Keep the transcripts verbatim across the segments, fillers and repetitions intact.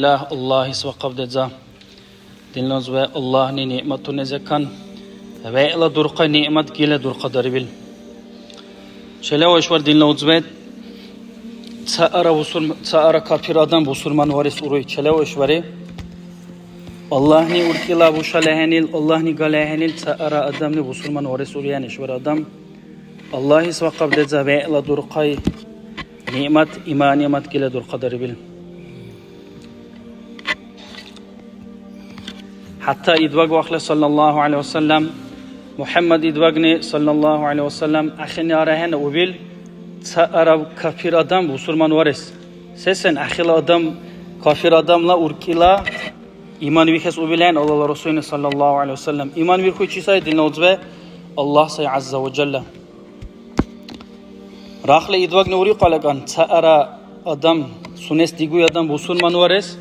Аллагь, Аллагьис вакъаб дедза. Динна узбе, Аллагьни ниъматуни закан. ВегӀла дурхъай ниъмат гила дурхъадарибил. Челевешвар, динна узбе, цаара бусурм-, цаара кафир адам бусурман варес уруй. Челевешвари. Аллагьни уркӀила бушалехӀенил, Аллагьни галехӀенил цаара адамни бусурман варес уруян ишвар адам. Аллагьис вакъаб дедза вегӀла дурхъай ниъмат, има ниъмат гила дурхъадарибил. ХӀятта идваг вахла саллаллаху гӀалайхи ва саллям, МухӀяммад идвагни саллаллаху гӀалайхи ва саллям, ахини арахӀена убил, ца араб кафир адам бусурман варес. Сесен ахила адам, кафир адамла уркӀила иман вихес убилхӀен Аллагьла Расулни саллаллаху гӀалайхи ва саллям. Иман вирхуй чи сай, динна узбе? Аллагь сай, гӀязза ва жалла. Рахли идвагни урикъалакан, цаара адам, сунес дигуй адам бусурман варес,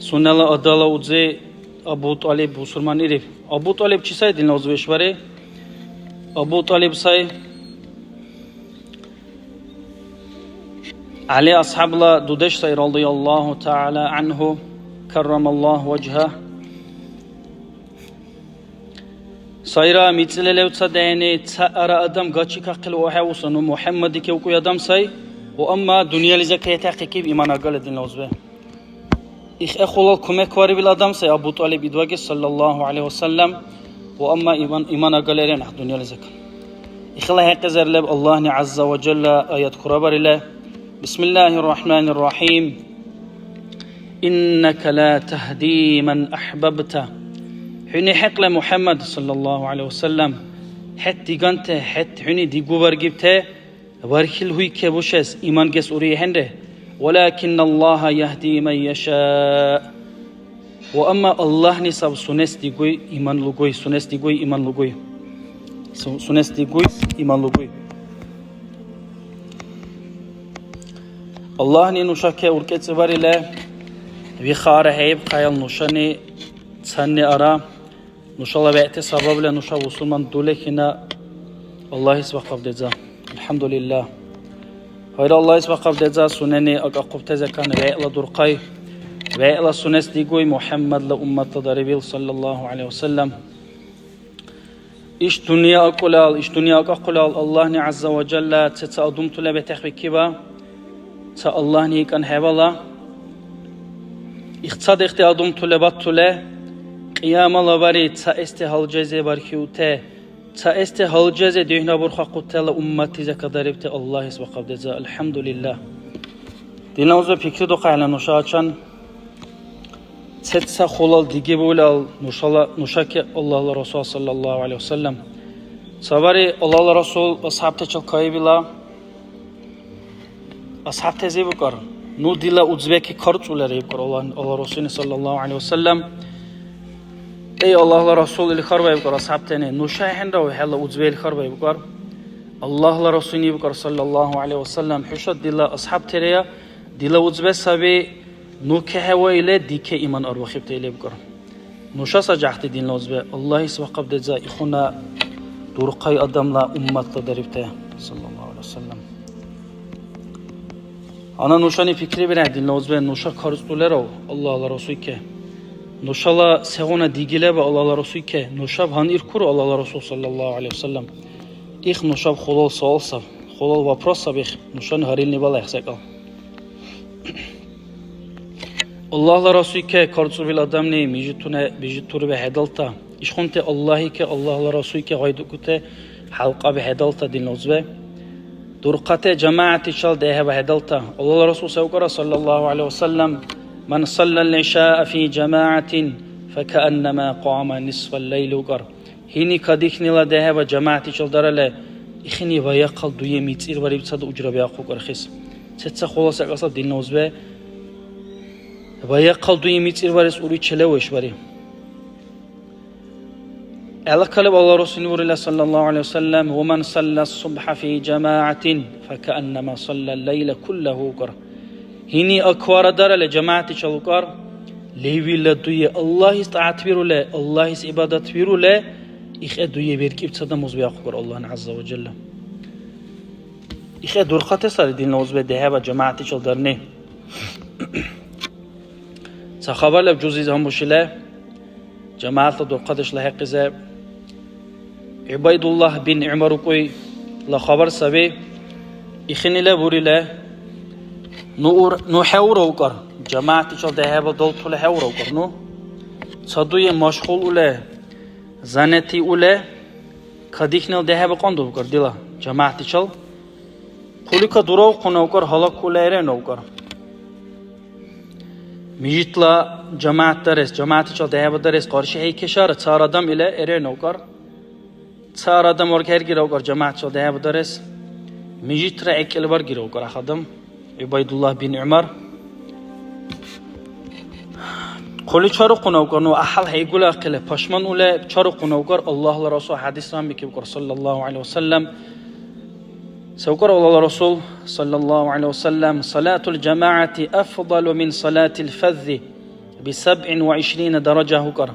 сунела адала узи Абу ТӀалиб бусурман ириб. Абу ТӀалиб чи сай, динна узбе, ишбари? Абу ТӀалиб сай ГӀяли асхӀябла дудеш сай, радияллаху тагӀала гӀанхӀу, каррамаллаху важгьа. Сайра, мицӀила левцадхӀени цаара адам гачикахъили ухӀеусану, МухӀяммад икевкӀуй адам сай, ва амма дунъялизир кайтахъикиб иман агала, динна узбе. ИхӀехъулал кумекварибил адам сай Абу ТӀалиб идваги, саллаллаху гӀалайхи ва саллям, ва амма иман, иман агалерен ахӀ дунъялизир. Ихила хӀекьизир леб Аллагьни гӀязза ва жалла аят хурабарила, Бисмиллахир Рахманир Рахим. Иннака ла тахди ман ахӀбабта. ХӀуни хӀекьла, МухӀяммад саллаллаху гӀалайхи ва саллям, хӀед диганте, хӀед хӀуни дигуваргибте, вархил гьуй кебушес иман гес урехӀенре. Валякинна Аллагьа яхӀди ман яша. Ва амма Аллагьни саб сунес дигуй, иман лугуй, сунес дигуй, иман лугуй. Су-, сунес дигуй, иман лугуй. Аллагьни нушаке уркӀецӀибарила, вихара хӀейиб, хъаял нушани цанни ара, нушала вегӀти сабабла нуша бусурман дулехина Аллагьис вахъаб дедза. АлхӀямдулиллагь. Гьайра, Аллагьис вахъаб дедза, сунени акӀахъубтезакан вегӀла дурхъай, вегӀла сунес дигуй МухӀяммадла умматла дарибил, саллаллаху гӀалайхи ва саллям. Иш дунъя акӀулал, иш дунъя акӀахъулал Аллагьни гӀязза ва жалла ца-ца адамтула бетахъбикиба, ца Аллагьни икӀан хӀебала. Ихцад ихти адамтула батула, кьиямала бари цаэсти гьалжезе бархиуте, цаэсти гьалжезе духӀнабурхахъутела умматли закадарибти Аллагьис вахъаб дедза, алхӀямдулиллагь. Динна узбе, пикридухъахӀелла нуша гьачам. Цеца хулал диги булал нушала, нушаке Аллагьла Расул саллаллаху гӀалайхи ва саллям. Цабари Аллагьла Расул асхӀябтачил кайибила, асхӀябтази букӀар, ну дила узбеки карцӀулара, ибкӀар Аллагь, Аллагьла Расулни саллаллаху гӀалайхи ва саллям. Эй, Аллагьла Расул, или хьарбаибкӀар асхӀябтани, нуша ахӀенрав хӀела узбе, или хьарбаибкӀар. Аллагьла Расулни ибкӀар саллаллаху гӀалайхи ва саллям, хӀуша дила асхӀябтирая, дила узбе саби, ну кехӀеваили, дике иман арбухибти или букӀар. Нуша саджахъти, динла узбе, Аллагьис вахъаб дедза ихуна дурхъай адамла умматла дарибти, саллаллаху гӀалайхи ва саллям. Гьанна нушани пикрибирехӀе, динла узбе, нуша карцӀулерав Аллагьла Расулке? Нушала сегъуна диги леба Аллагьла Расулке? Нушаб гьаниркуру Аллагьла Расул, саллаллаху гӀалайхи ва саллям? Их нушаб хулал суал саб, хулал вопрос саб их, нушани гьарилни балагь секӀал. Аллагьла Расулке карцӀубил адамли мижитуне-, мижитурби хӀедалта, ишхъунти Аллагьике, Аллагьла Расулке гъайдукӀути хӀялкьаби хӀедалта, динла узбе. Дурхъати жамагӀятичил дехӀеба хӀедалта. Аллагьла Расул се укӀара, саллаллаху гӀалайхи ва саллям, «Ман саллал гӀишаа фи жамагӀятин, факааннама кьама нисфал лайли», укӀар. Гьини кадихьнила дехӀеба жамагӀятичил дарале, ихини ваяхъал дуе мицӀирварибцад ужра биахъу кархес. Сеца хулал секӀал саб, динна узбе, ваяхъал дуе мицӀирварес ури челевешвари. ГӀела калиб Аллагь Расулни бурила, саллаллаху гӀалайхи ва саллям, «Ва ман салла субхӀа фи жамагӀятин, факааннама салла лайла куллагьу», укӀар. Гьини аквара дарале жамагӀятичил укӀар, левилла дуе Аллагьис тӀагӀятвирули, Аллагьис гӀибадатвирули, ихӀе дуе беркӀибцад намуз биахъукӀар Аллагьни гӀязза ва жалла. ИхӀе дурхъати сари, динла узбе, дехӀеба жамагӀятичил дарни. Ца хабар леб жузизи гьанбушила, жамагӀятла дурхъадешла хӀекьлизи ГӀубайдуллагь бин ГӀумар укӀуйла хабар саби. Ихинила бурила, ну ур-, ну хӀевра укӀар, жамагӀятличил дехӀеба далтула хӀевра укӀар, ну ца дуе машгъул ула, занятти ула, кадихьнила дехӀеба къандулкӀар дила жамагӀятличил. Хъулика дуравхъуна укӀар, гьалаккула эрена укӀар. Мижитла жамагӀят дарес, жамагӀятличил дехӀеба дарес къаршихӀейкешара, цар адам ила эрена укӀар. Цар адам варгхӀергира укӀар жамагӀятчил дехӀеба дарес. Мижитра гӀекӀил варгира укӀар ах адам, ГӀубайдуллагь бин ГӀумар. Хъули чарухъуна укӀар, ну гӀяхӀял хӀейгули ахъили, пашман ули чарухъуна укӀар, Аллагьла Расул хӀядисра гьанбикиб укӀар, саллаллагьу гӀалайгьи ва саллам. Се укӀар Аллагьла Расул, саллаллагьу гӀалайгьи ва саллам, «Салатул жамагӀяти афдалу мин салатил фаззи». «Би сабгӀин ва гӀишрина даража», укӀар.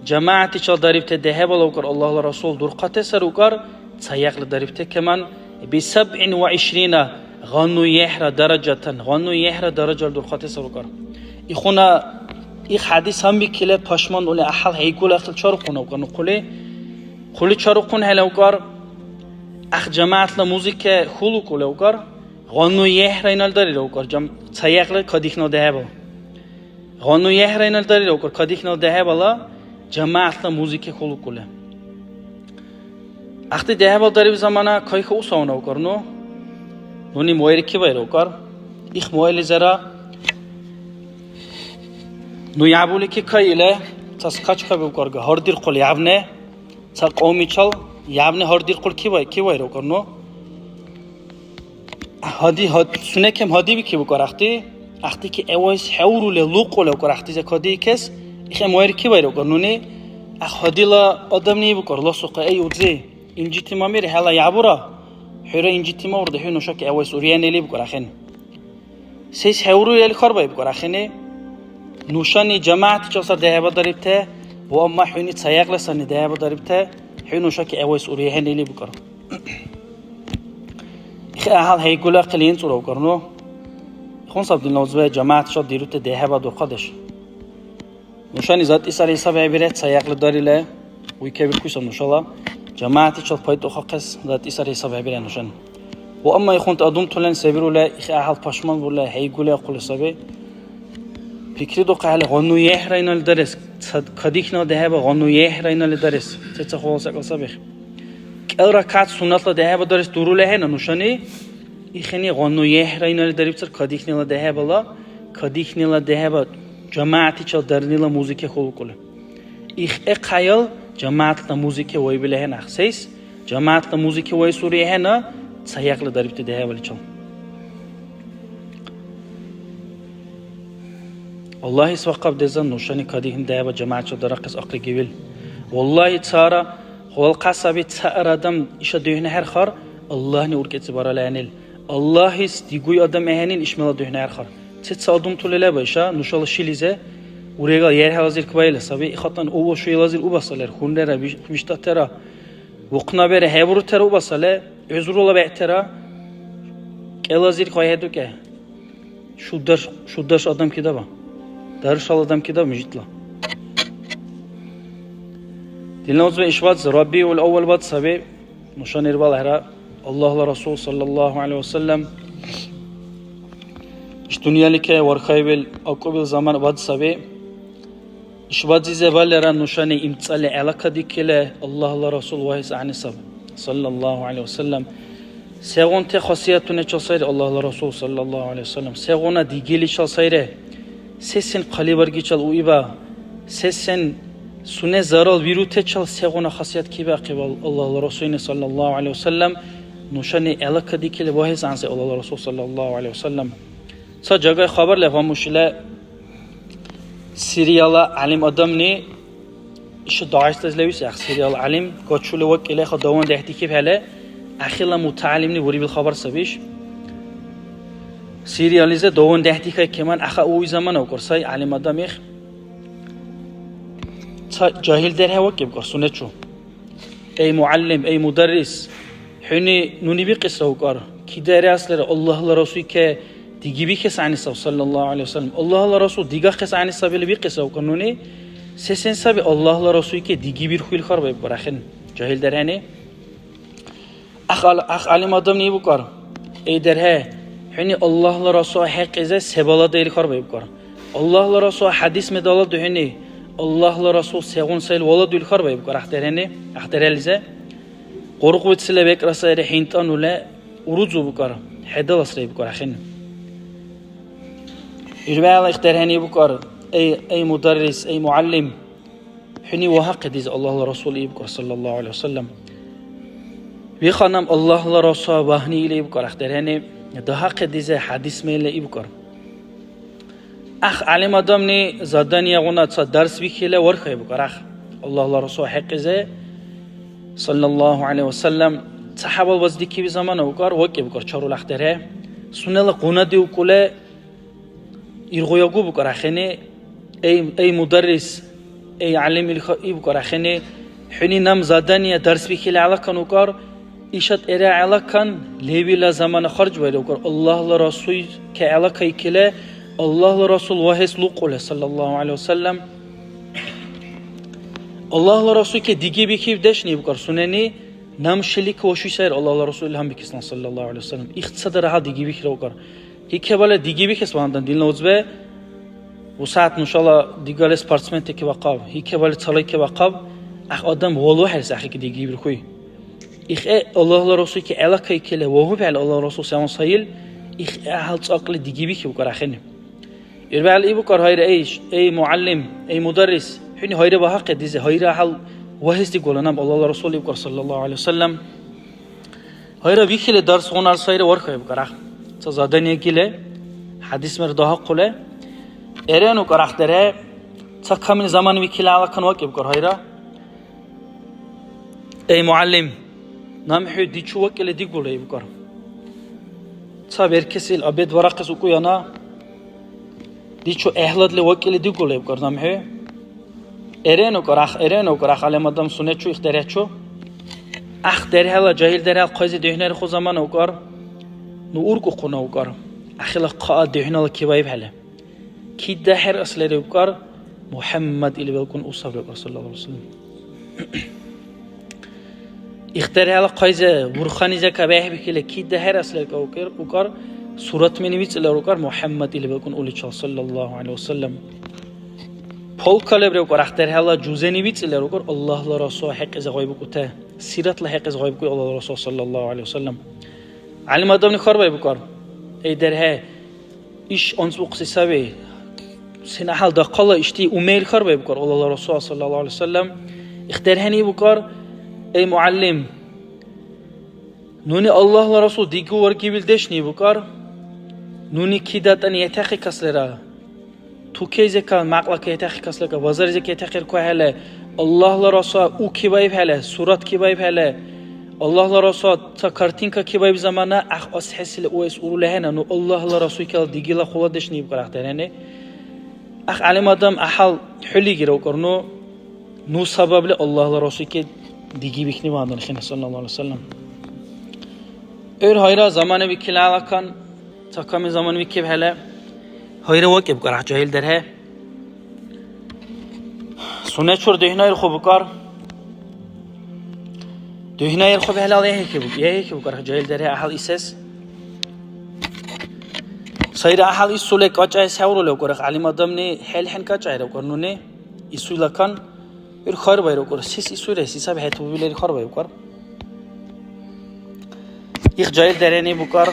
ЖамагӀятичил дарибти дехӀебала, укӀар, Аллагьла Расул дурхъати сар, укӀар, ца някъли дарибти кеман, «би сабгӀин ва гӀишрина», гъанну ехӀра даражатан, гъанну ехӀра даражал дурхъати сар, укӀар. Ихуна, их хӀядис гьанбикили, пашман ули гӀяхӀял хӀейгули ахъили чарухъуна, укӀар, ну хъули. Хъули чарухъун хӀела, укӀар, ах жамагӀятла музыка хьулукӀули, укӀар, гъанну ехӀра инал дарира, укӀар, жам-, ца някъли кадихьнила дехӀебала. Гъанну ехӀра инал дарира, укӀар, кадихьнила дехӀебала жамагӀятла музыка хьулукӀули. Ахъти дехӀебала дариб замана кайха усавна, укӀар, ну? Нуни муайрикибайра, укӀар. Их муайлизара ну ябулики кайили, ца скачка букӀарга, гьардирхъули ябне, ца кьавмичал ябне гьардирхъули кивай-, кивайра, укӀар, ну? Гьади, гьад-, сунекем гьадибикиб укӀар ахъти. Ахъти ки гӀевайс хӀеврули, лукӀули укӀар ахъти закадиикес, ихӀе муэркивайра укӀар нуни. Ах, гьадила адамни букӀар ласухъа, эй, удзи, инжитима мири, хӀела ябура. ХӀура инжитима урда, хӀу нушаки гӀевайс урьянили букӀар ахӀен. Сес хӀеврули хьарбаиб букӀар ахӀени. Нушани жамагӀятичил сар дехӀебадарибти, ва амма хӀуни ца някъла сарни дехӀебадарибти, хӀу нушаки гӀевайс урьяхӀенили букӀар. Ихе гӀяхӀял хӀейгули ахъили имцӀура укӀар, ну? Ихун саб динла узбе жамагӀятчил дирути дехӀеба дурхъадеш. Нушани затӀи сари хӀисаб хӀебирехӀе, ца някъли дарили, уй кебиркуй саб нушала. ЖамагӀятчил пайтӀухъахъес затӀи сари хӀисаб хӀебирехӀе нушани. Ва амма ихунти адамтулани се бирули, ихе гӀяхӀял пашман бурули, хӀейгули ахъули саби. ПикридухъахӀели, гъанну ехӀра инали дарес, ца-, кадихьнила дехӀеба гъанну ехӀра инали дарес, сеца хъула секӀал сабихъ. КӀел ракагӀят суннатла дехӀеба дарес дурули ахӀенну нушани, ихини гъанну ехӀра инали дарибцар кадихьнила дехӀебала, кадихьнила дехӀеба жамагӀятичил дарнила музыка хьулукӀули. Их эхъайал жамагӀятла музыка вайбили ахӀен ахъсайс, жамагӀятла музыка вайсури ахӀенна, ца някъла дарибти дехӀебаличил. Аллагьис вахъаб дезан нушани кадихьни дехӀеба жамагӀятчил дарахъес ахъри гивил. Валлагьи, цара хъулал кьа саби, цаъра адам иша духӀнахӀерхар, Аллагьни уркӀецӀи баралаянил. Аллагьис дигуй адам ахӀенил ишмала духӀнахӀерхар. Сеца адамтули леба иша нушала шилизи? Урегал ярхӀялазир кабаили саби, ихатӀан овощуялазир убасалер, хунрера, виш-, виштӀатера, ухънабера хӀебурутера убасале, гӀузрула бегӀтера, кӀелазир къайгьедукӀе. Шудаш, шудаш адам кидаба? Даршал адам кидаба мижитла? Динла узби, ишбац Рабиул аввал бац саби. Нушани ирбал хӀера, Аллагьла Расул, саллаллагьу гӀалайгьи ва саллам, иш дунъялике вархаибил акӀубил замана бац саби. Иш бадзизе баллира нушани имцӀали гӀелакадикили, Аллагьла Расул вагьес гӀягӀни саби, саллаллагьу гӀалайгьи ва саллам. Сегъунти хасиятуначил сайри Аллагьла Расул, саллаллагьу гӀалайгьи ва саллам? Сегъуна дигиличил сайри? Се-сен хъалибаргичил уиба? Се-сен сунес зарал вирутечил сегъуна хасият кибяхъибал Аллагьла Расулни, саллаллагьу гӀалайгьи ва саллам, нушани гӀелакадикили вагьес гӀягӀни сай Аллагьла Расул, саллаллагьу гӀалайгьи ва саллам? Ца жагай хабар леб гьамушила Сирияла гӀялим адамли, иша Дагъистайс левис, ах, Сирияла гӀялим, кочули вакӀили, ха даван дехӀдихьибхӀели, ахирла мутагӀялимли бурибил хабар саби иш. Сириялизи даван дехӀдихьай кеман аха уй замана укӀар сай гӀялим адам их. Ца жагьил дерхӀе вакӀиб укӀар сунечу. Эй мугӀяллим, эй мударрис, хӀуни нуни бикьисра укӀар, кидариаслира Аллагьла Расулке дигибихьес гӀягӀнисав, саллаллаху гӀалайхи ва саллям. Аллагьла Расул дигахъес гӀягӀнисаб или бикьесав кануни, се-сен саби Аллагьла Расулке дигибирхьу ил хьарбаибкар ахӀен, жагьил дархьани. Ахъ ал-, ахъ гӀялим адамли ибукӀар, эй дархье, хӀуни Аллагьла Расул хӀекьизе се балада ил хьарбаибкар. Аллагьла Расул хӀядис медаладу хӀуни, Аллагьла Расул сегъунса ил валаду ил хьарбаибкар ахъ дархьани, ахъ дархьализе. Къуркъбуцила бекӀра сайри хӀинтӀануле урузу букӀар, хӀедаласра ибкӀар ахӀен. Ил вегӀла ихтер хӀени букӀар, эй, эй мударрис, эй мугӀяллим, хӀуни вагьахъи дизе Аллагьла Расул ибкӀар, саллаллаху гӀалайхи ва саллям. Виханам Аллагьла Расул вагьни или ибкӀар, ахтер хӀени дагьахъи дизе хӀядис мейли ибкӀар. Ах, гӀялим адамли заданиягъуна ца дарс вихьила вархаиб укӀар, ах, Аллагьла Расул хӀекьизе, саллаллаху гӀалайхи ва саллям, ца хӀябал баз дикиби замана укӀар, вакӀиб укӀар чарул ахтер. Сунела къуна диукӀули, иргъуягу букӀар ахӀени, эй, эй мударрис, эй гӀялим, ил ха-, ибкӀар ахӀени, хӀуни наб задания дарс бихьили гӀелакан укӀар, иша тӀера гӀелакан, левила замана харжбариб укӀар, Аллагьла Расул ке гӀелакайкили, Аллагьла Расул вагьес лукӀули, саллаллаху гӀалайхи ва саллям. Аллагьла Расул ке диги бихьибдешни ибкӀар сунени, наб шилик вашуй сайри Аллагьла Расул илгьамбикеслан, саллаллаху гӀалайхи ва саллям. Ихцадара гьал диги бихьра укӀар. Икебали диги бихьес вандан динна узбе, усаат нушала дигали спортсментеки вахъаб, икебали цалайки вахъаб, ах адам валухӀелси ахики диги бирхуй. Ихе Аллагьла Расулки гӀелакайкили вагьубхӀели Аллагьла Расул севан сайил, ихе гьал цӀакьли диги бихьиб укӀар ахини. ИрбегӀли ибукӀар, гьайра, эй, ш-, эй мугӀяллим, эй мударрис, хӀуни гьайра багьахъи дизе, гьайра гьал вагьес дигула наб Аллагьла Расул ибкӀар, саллаллаху гӀалайхи ва саллям. Гьайра вихили дарсгъунар сайра вархаиб карах. Ца задание гили, хӀядис мер дагьахъули. Эрену карах дере, ца камил заман вихили алакан вакӀиб кар гьайра. Эй мугӀяллим, наб хӀу дичу вакӀили дигула ибкар. Ца беркес ил обед варахъес укуяна, дичу гӀехӀладли вакӀили дигула ибкар наб хӀу. Эрену карах, эрену карах, гӀялим адам сунечу, ихтарячу. Ах, дерхӀела, жагьил дерхӀел хъайзи духӀнариху замана укар. Ну уркӀухъуна укар. Ахила хъа духӀнала киваибхӀели. Кида хӀеръес лерикӀар, МухӀяммад или белкӀун усаб рекӀар, саллаллаху гӀалайхи ва саллям. ИхтархӀела хъайзе, бурханизе кабехӀбихьили, кида хӀеръес лерикӀар, укар, суратмени вицӀилар укар, МухӀяммад или белкӀун уличал, саллаллаху гӀалайхи ва саллям. Полка лебри укар, ахтархӀела жузени вицӀилар укар, Аллагьла Расул хӀекьизе гъайбукӀуте, сиратла хӀекьизе гъайбукӀуй Аллагьла Расул, саллаллаху гӀалайхи ва саллям. ГӀялим адамли хьарбаиб укар, эй дерхӀе, иш анцӀбукьси саби. Сен гӀяхӀял дахъала ишди умел хьарбаиб укар Аллагьла Расул, саллаллаху гӀалайхи ва саллям. ИхтархӀени ибукар, эй мугӀяллим, нуни Аллагьла Расул дигу варгибил дешни ибукар, нуни кидатани етахъи каслира. Тукейзекан мякьла кетахъи каслика, базаризе кетахъиркухӀели, Аллагьла Расул у кибаибхӀели, сурат кибаибхӀели, Аллагьла Расул ца картинка кибаиб замана, гӀяхӀ асхӀесили уэс урули ахӀена, ну Аллагьла Расулкала дигила хуладешни ибкар ахтархӀени. ГӀяхӀ гӀялим адам гӀяхӀял хӀули гира укар, ну, ну сабабли Аллагьла Расулке диги бихни вандан хина, саллаллаху гӀалайхи ва саллям. ГӀур гьайра замана бикили алакан, Ца камил замана викибхӀели, гьайра вакӀиб карах жагьил дерхӀе. Сунечур духӀнаирхъу букар. ДухӀнаирхъу бихӀелал яхӀихьиб-, яхӀихьиб карах жагьил дерхӀе гӀяхӀял исес. Сайра гӀяхӀял исули кӀачӀайс хӀеврули укарах гӀялим адамли хӀел-хӀен кӀачӀайра укар нуни. Исуйла кан. Ил хьарбаиркур, сис исуре, сисаб хӀед хӀубилери хьарбаиркур. Их жагьил дарени букар.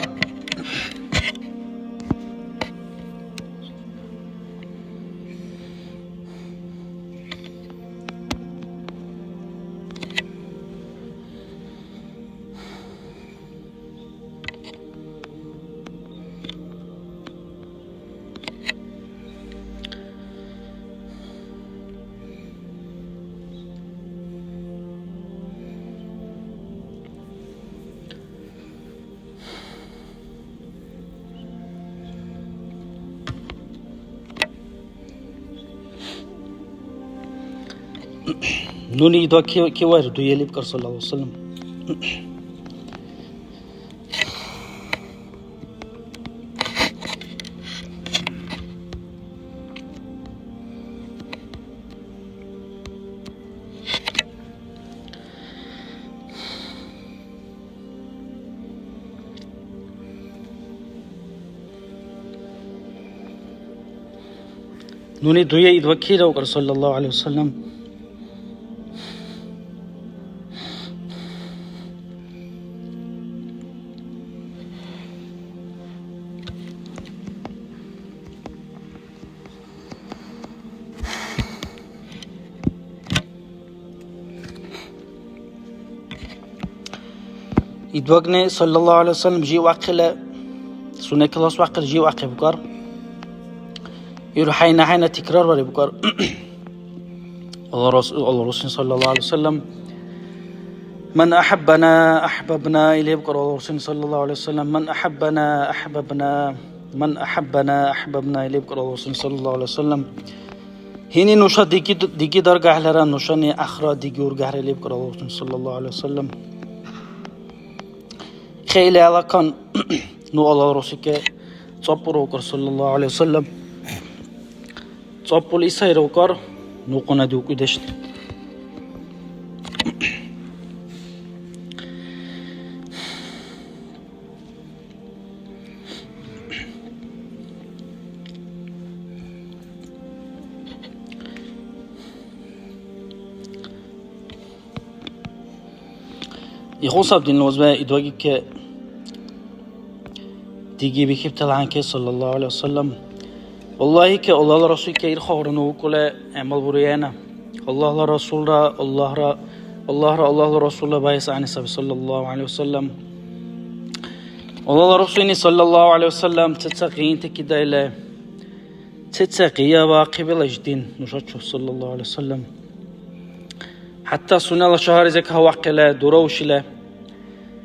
Нуни идва ки-, кивайр дуелибкар, саллаллаху алейхи ва саллям. Нуни дуя идвакира укӀар, саллаллаху гӀалайхи ва саллям. Идвагни, саллаллаху гӀалайхи ва саллям, жив ахъили, сунекилас вахъили жив ахъи букӀар. Ир хӀяйна-хӀяйна тикрарбариб букӀар. Алла Рас-, Алла Расул, саллаллаху гӀалайхи ва саллям, «Ман ахӀаббана, ахӀбабна», или букӀар Алла Расул, саллаллаху гӀалайхи ва саллям, «Ман ахӀаббана, ахӀбабна, ман ахӀаббана, ахӀбабна», или букӀар Алла Расул, саллаллаху гӀалайхи ва саллям. Гьини нуша диги, диги даргахӀлара, нушани ахра диги ургахӀра, или букӀар Алла Расул, саллаллаху гӀалайхи ва саллям. Хейле алакан, ну Аллагьла Расулке цӀапӀура укӀар, саллаллаху гӀалайхи ва саллям. ЦӀапӀули сайра укӀар, ну къуна дукӀудешли. Ихун саб динла узбе идвагике диги бихибтала гьанке, саллаллаху гӀалайхи ва саллям. Валлагьи, ке Аллагьла Расулке ирхаурра ну укӀули гӀямал буриена. Аллагьла Расулра, Аллагьра, Аллагьра, Аллагьла Расулра байс гӀягӀни саби, саллаллаху гӀалайхи ва саллям. Аллагьла Расулни, саллаллаху гӀалайхи ва саллям, ца-ца гъинти кидайли, ца-ца гъия ваахъибила иш дин нушачу, саллаллаху гӀалайхи ва саллям. ХӀятта сунела шагьарлизир гьавахъили, дураушили.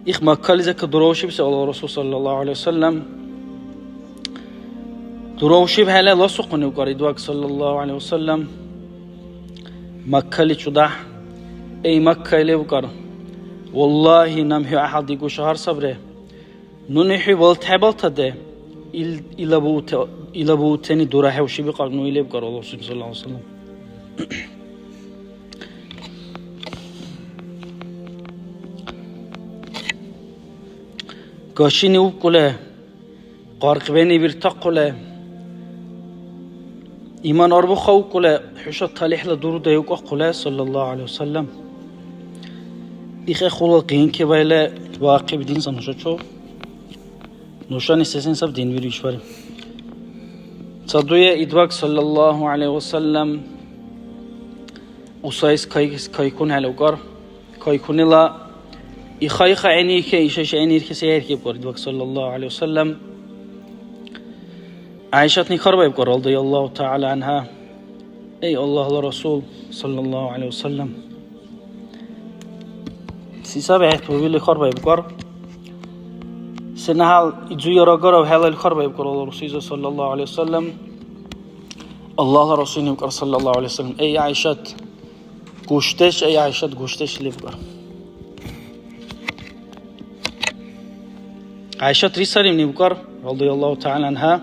Их Маккализир дураушибси Аллагьла Расул, саллаллаху гӀалайхи ва саллям. ДураушибхӀели ласухъуни укӀар идваг, саллаллаху гӀалайхи ва саллям. Маккаличи дяхӀ. Эй, Макка, или укӀар. Валлагьи, наб хӀу гӀяхӀял дигу шагьар сабри. Нуни хӀу валт хӀебалтаде, ил-, илабуте-, илабутени дурахӀевши бикьар ну, или бикӀар Аллагьла Расул, саллаллаху гӀалайхи ва саллям. Гашини убкӀули, къаркъбени биртахъули, иман арбуха укӀули, хӀуша талихӀла дуруда укӀахъули, саллаллаху гӀалайхи ва саллям. Ихе хъула къинкибайли ваахъиб дин ца нушачу. Нушани сесен саб дин вири ишбариб? Ца дуя идваг, саллаллаху гӀалайхи ва саллям, Усайс кай-, кайкун хӀела укӀар. Кайкунила иха-иха гӀенихье, иша-иша гӀенирхье се хӀерхьиб укӀар идваг, саллаллаху гӀалайхи ва саллям. ГӀяйшатни хьарбаиб укӀар, радияллаху тагӀала гӀанхӀа. Эй, Аллагьла Расул, саллаллаху гӀалайхи ва саллям. Се саби гӀяхӀти вавили хьарбаиб укӀар. СенахӀял изу ярагара хӀела ил хьарбаиб укӀар Аллагьла Расулза, саллаллаху гӀалайхи ва саллям. Аллагьла Расулни укӀар, саллаллаху гӀалайхи ва саллям. Эй, ГӀяйшат, гушдеш, эй, ГӀяйшат, гушдеш, или букӀар. ГӀяйшат рисари ибни букӀар, радияллаху тагӀала гӀанхӀа.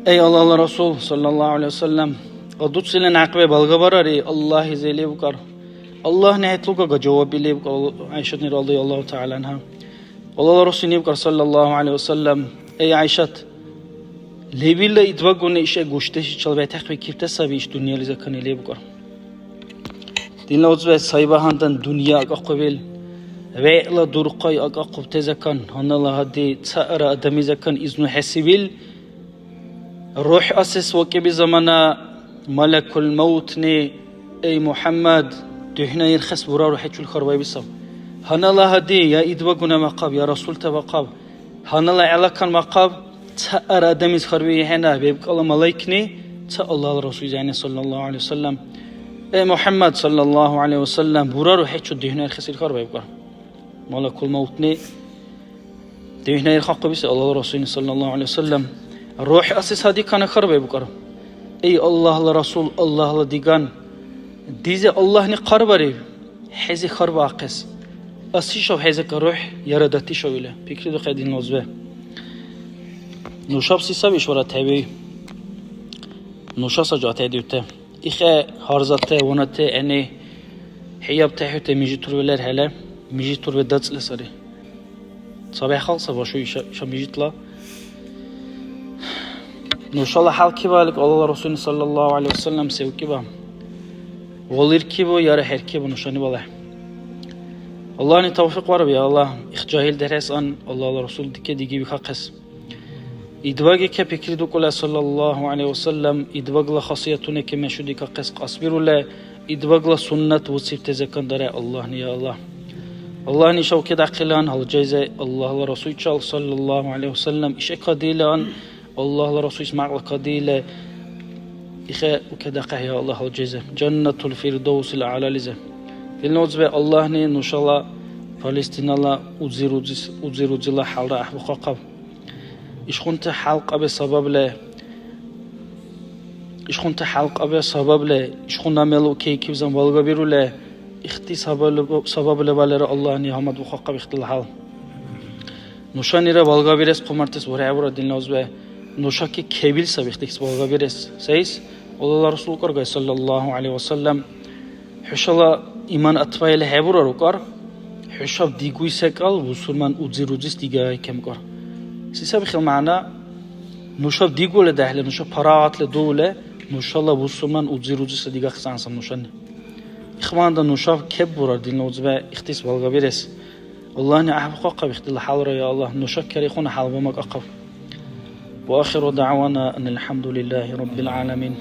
Эй, Аллагьла Расул, саллаллаху гӀалайхи ва саллям, ва дуцили някъбе балгабарари Аллагьизи, или букӀар. Аллагьни хӀед лугага жаваб, или букӀар ГӀяйшатни, радияллаху тагӀала гӀанхӀа. Аллагьла Расулни букӀар, саллаллаху гӀалайхи ва саллям, эй, ГӀяйшат, лебилра идвагуни иша гушдешичил бетахъбикибта саби иш дунъялизакан, или букӀар. Динла узбе, сай багьандан дунъя акӀахъубил, вегӀла дурхъай акӀахъубтезакан, гьаннала гьади цаъра адамизакан изну хӀясибил, рухӀ асес вакӀиби замана, малакул маутни, эй МухӀяммад, духӀнаирхъес бурару хӀечил хьарбаиб саб. Гьаннала гьади, я идвагуна бахъаб, я расулта бахъаб, гьаннала гӀелакан бахъаб, цаъра адамис хьарбиихӀена, бебкӀала малайкни, ца Аллагьла Расул зягӀни, саллаллаху гӀалайхи ва саллям. Эй МухӀяммад, саллаллаху гӀалайхи ва саллям, бурару хӀечи духӀнаирхъес ил хьарбаиб укӀар. Малакул маутни духӀнаирхъахъубси Аллагьла Расулни, саллаллаху гӀалайхи ва саллям, рухӀ асес гьади кана хьарбаиб укӀар. Эй Аллагьла Расул, Аллагьла диган, дизи Аллагьни хъарбариб хӀези хьарбаахъес. Асишав хӀезака рухӀ, яра датишав ила? Пикридухъя, динла узбе. Нушабси саби ишбархӀи хӀеби. Нуша саджа хӀедирте. Ихе гьарзате, ванате, гӀени, хӀяб техӀути мижитурби лерхӀели, мижитурби дацӀли сари. ЦабехӀ халкь саби вашу иша, иша мижитла. Нушала хӀял кибаили Аллагьла Расулни саллаллаху гӀалайхи ва саллям се укиба? Валиркибу яра хӀеркибу нушани балай? Аллагьни тавфикь вараб, я Аллагь, их жагьил дерхӀес ан Аллагьла Расул дике диги бихахъес. Идбаги ке пикридукӀула саллаллаху гӀалайхи ва саллям, идбагла хасиятуни ке мешудикахъес кьасбирула, идбагла суннат буцибти закан дарай Аллагьни, я Аллагь. Аллагьни ишав кедяхъилан гьалжайзай Аллагьла Расулчал саллаллаху гӀалайхи ва саллям, иша кадилан Аллагьла Расулис мякьла кадиили, ихе укедахъехӀе, я Аллагь, гьалжезе, Жаннатул Фирдавсил А'лализе. Дила узбе, Аллагьни нушала Палестинала узи-рузис-, узи-рузила хӀялра гӀяхӀбухъахъаб. Ишхъунти хӀялкьаби сабабли, ишхъунти хӀялкьаби сабабли, ишхъуна мел укейкибзан валгабирули, ихти сабабли, сабабли балира Аллагьни гьамадбухъахъаб ихтила хӀял. Нушанира балгабирес хъумартес урегӀбура, дила узбе. Нушаки кебил саби ихтикс балгабирес. Сейс? Аллагьла Расул укӀар гай, саллаллаху гӀалайхи ва саллям, хӀушала иман атбаили хӀебурар укӀар, хӀушаб дигуй секӀал бусурман узи-рузис дигай кемкӀар. Се саби хил мягӀна? Нушаб дигули дяхӀли, нуша парагъатли дуули, нушала бусурман узи-рузиса дигахъес гӀянсан нушани. Ихванда нушаб кеббурар, дила узбе, ихтис балгабирес. Аллагьни гӀяхӀбухъахъаб ихтила хӀялра, я Аллагь, нуша керихъуна хӀял бамакӀахъаб. Ва ахиру дагӀвана анил хӀямдулиллахи раббил гӀаламин.